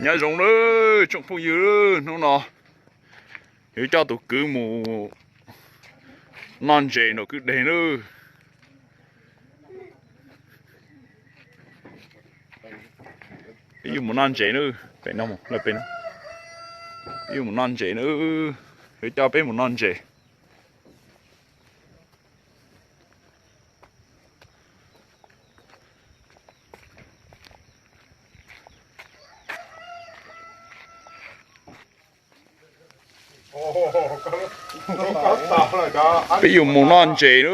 Nyob zoo na tsoom phooj ywg, hnub no yuav coj tus kwv mus noj ntses nram kwj deg na. Peb yuav mus noj ntses na, peb yuav mus noj ntses na, yuav coj peb mus noj ntses. Peb yuav mus noj ntses na.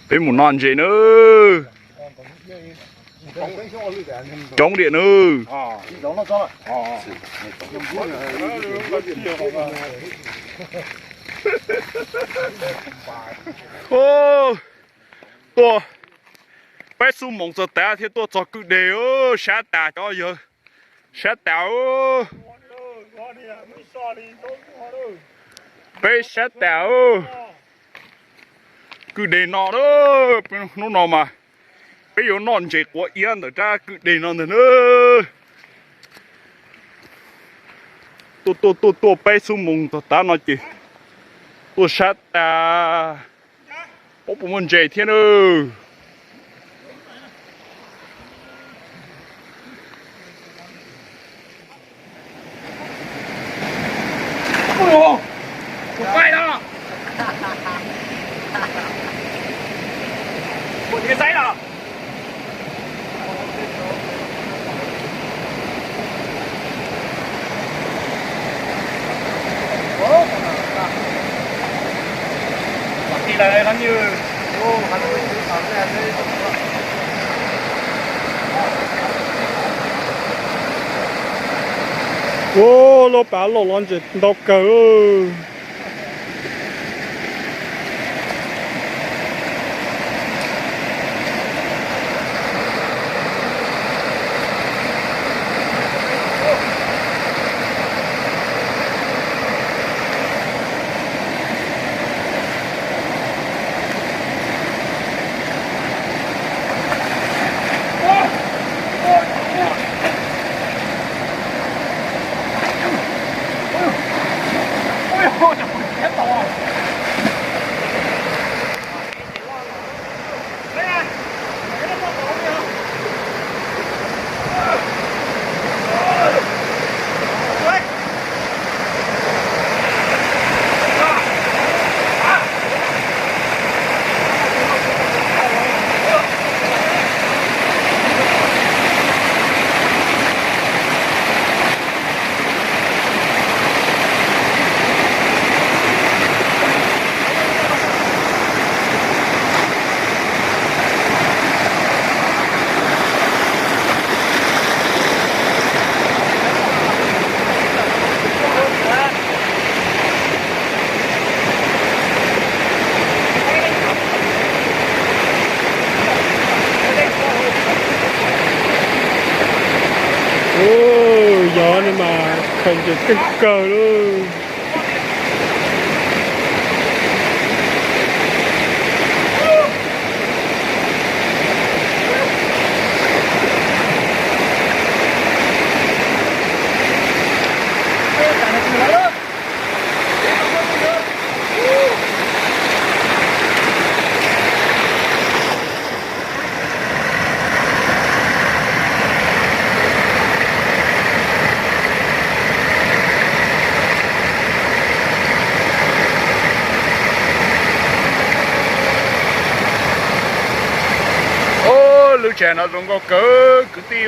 Peb mus noj ntses nawb. Coob diam nawb. Tuaj peb xuab moos txog tav thiaj tuaj txog kwj deg, sab tas cov yawg, sab tas. Peb sab tas kwj deg no, hnub no mas peb yuav noj ntses quav iab ntawm rab kwj deg no ntag na. Tuaj tuaj tuaj tuaj peb xuab moos txog tav no ces tuaj sab tas, paub puas muaj ntses thiab na. Ua, lub pas loj los ntses ntau kawg. Yog no mas khaws ntses kawg kawg lauj. Lub tsev no zoo nkauj kawg kwv tij.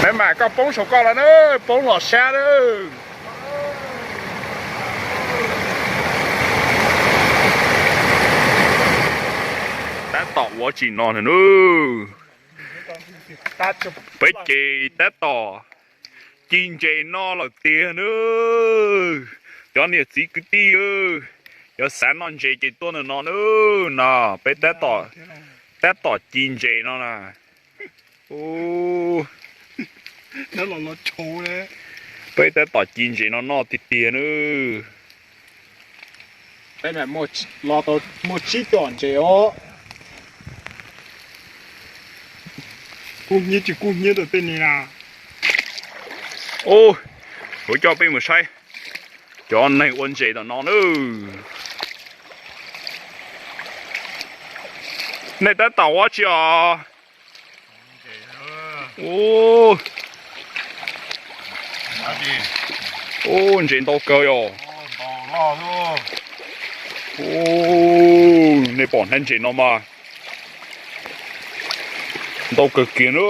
Maj mam koj poob saum koj los na, poob los sab na. Tab tom ua tsis no na. Peb ces tab tom ci ntses no lawm tiag na. Cov niam txiv kwv tij, Cov xav noj ntses ces tuaj ntawm no na, no peb tab tom ci ntses no na. Ub, peb tab tom ci ntses no noj tiag tiag na. Los tau muaj tsib tom ntses os. Kub hnyiab tsis kub hnyiab rau tej ni na. Ub, kuv coj peb mus saib cov neeg ua ntses tom no na. Nej tab tom ua tsi os? Ub, ub, ntses ntau kawg yom. Ub, nej pom hnab ntses no mas ntau kawg kiag na.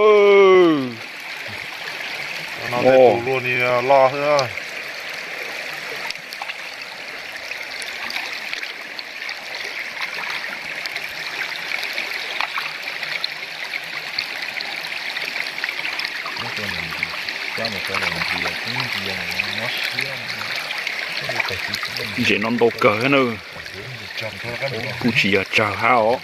Ntses no ntau kawg na. Kuj tsis yog tsawg hab os.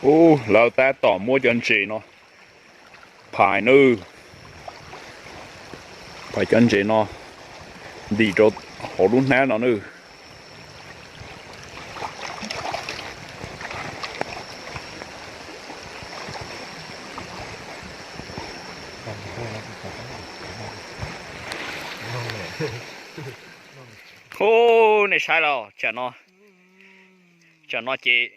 Ub, lawv tab tom muab cov ntses no phais na, phais cov ntses no ntim rau hauv lub hnab no na. Ub, nej saib los, tsam no ces,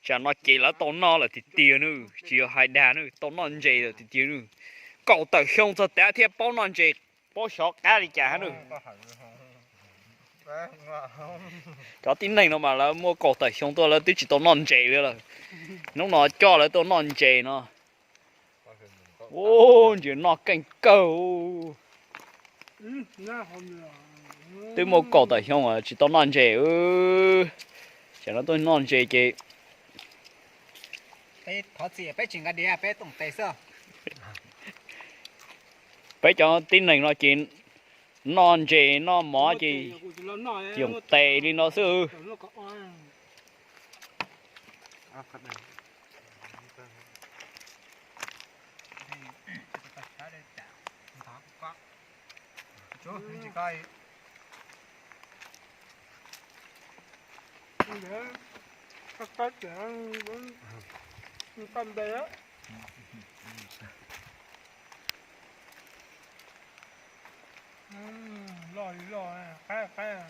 tsam no ces lawv tau noj lawm tiag tiag na, tsis yog hais dag na, tau noj ntses lawm tiag tiag na. Kaum tawm xyoo txog tav thiaj paub noj ntses, paub xyov qab li cas hab na. Cov tib neeg no mas lawv muaj kaum tawm xyoo tuaj lawv twb tsis tau noj ntses li lawm. Hnub no coj lawv tuaj noj ntses no. Ub, ntses noj keej kawg. Twb muaj kaum tawm xyoo tsis tau noj ntses. Tsam no tuaj noj ntses ces thov txim peb tsis nqa diav, peb toom tes xwb. Peb cov tib neeg no ces noj ntses noj mov ces yoom tes li no xwb. Loj li loj, qaib qaib.